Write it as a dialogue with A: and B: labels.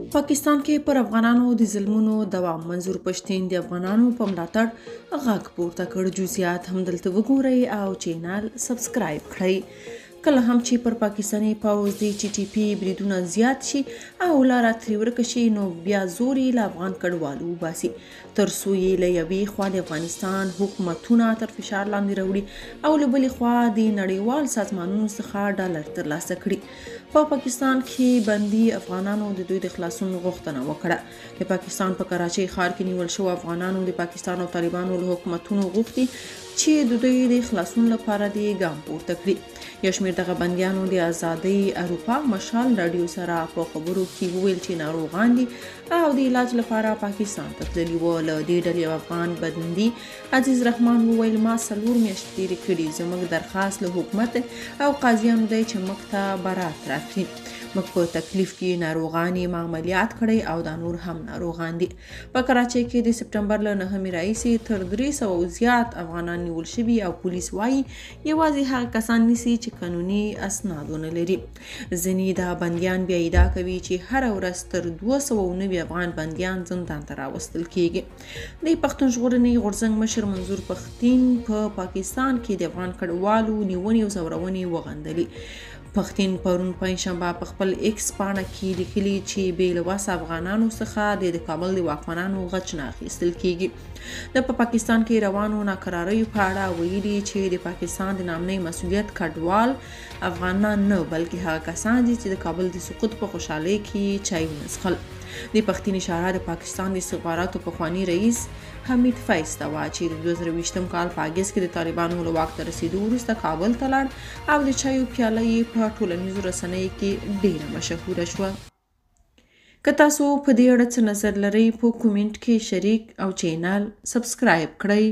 A: پاکستان کې پر افغانانو د ظلمونو دوام، منظور پښتین د افغانانو په ملاتړ غږ پورته کړ. جزئیات هم دلته وګورئ او چینل سبسکرایب کړئ. کله هم چې پر پاکستاني پوځ د ټي ټي پي بریدونه زیات شي او لاره ترې ورکه شي، نو بیا زور یې له افغان کډوالو وباسي، تر څو یې له یوې خوا د افغانستان حکومتونه تر فشار لاندې راوړي او له بلې خوا د نړیوال سازمانونو څخه ډالر ترلاسه کړي. په پاکستان کې بندي افغانانو د دوی د خلاصون غوښتنه وکړه. د پاکستان په کراچۍ ښار کې نیول شوو افغانانو د پاکستان او طالبانو له حکومتونو غوښتي چې د دوی د خلاصون لپاره دې ګام پورته کړي. یو شمېر دغه بندیانو د ازادۍ اروپا مشال راډیو سره په خبرو کې وویل چې ناروغان دي او د علاج لپاره پاکستان ته تللي وو. له دې ډلې یو افغان بندي عزیز رحمان وویل، ما 4 میاشتې تېرې کړي، زموږ درخواست له حکومت او قاضیانو دی چې موږ ته برات راکړي. موږ په تکلیف کې ناروغان یې، ما عملیات کړی او دا نور هم ناروغان دي. په کراچۍ کې د سپټمبر له 9مې راهیسې تر 300 زیات افغانان نیول شوي او پولیس وایي یوازې هغه کسان نیسي چې قانوني اسناد ونه لري. ځینې دا بندیان بیا ادعا کوي چې هره ورځ تر 290 افغان بندیان زندان ته راوستل کیږي. د پښتون ژغورنې غورځنګ مشر منظور پښتین په پاکستان کې د افغان کډوالو نیونې او ځورونې وغندلې. پښتین پرون پنجشنبه په خپل ایکس پاڼه کې لیکلي چې بې له وسه افغانانو څخه د کابل د واکمنانو غچ نه اخیستل کیږي. د په پاکستان کې روانو ناکراریو په اړه ویلي چې د پاکستان د ناامنۍ مسولیت کډوال افغانان نه، بلکې هغه کسان دي چې د کابل د سقوط په خوشحالۍ کې چایونه څښل. د پښتین اشاره د پاکستان د استخباراتو پخواني رئیس حمید فیض ته وه چې د 2020 کال په اګست کې د طالبانو له واک ته رسېدو وروسته کابل ته لاړ او د چایو پیاله یې په ټولنیزو رسنیو کې ډېره مشهوره شوه. که تاسو په دې اړه څه نظر لرئ، په کومنټ کې شریک او چینل سبسکرایب کړئ.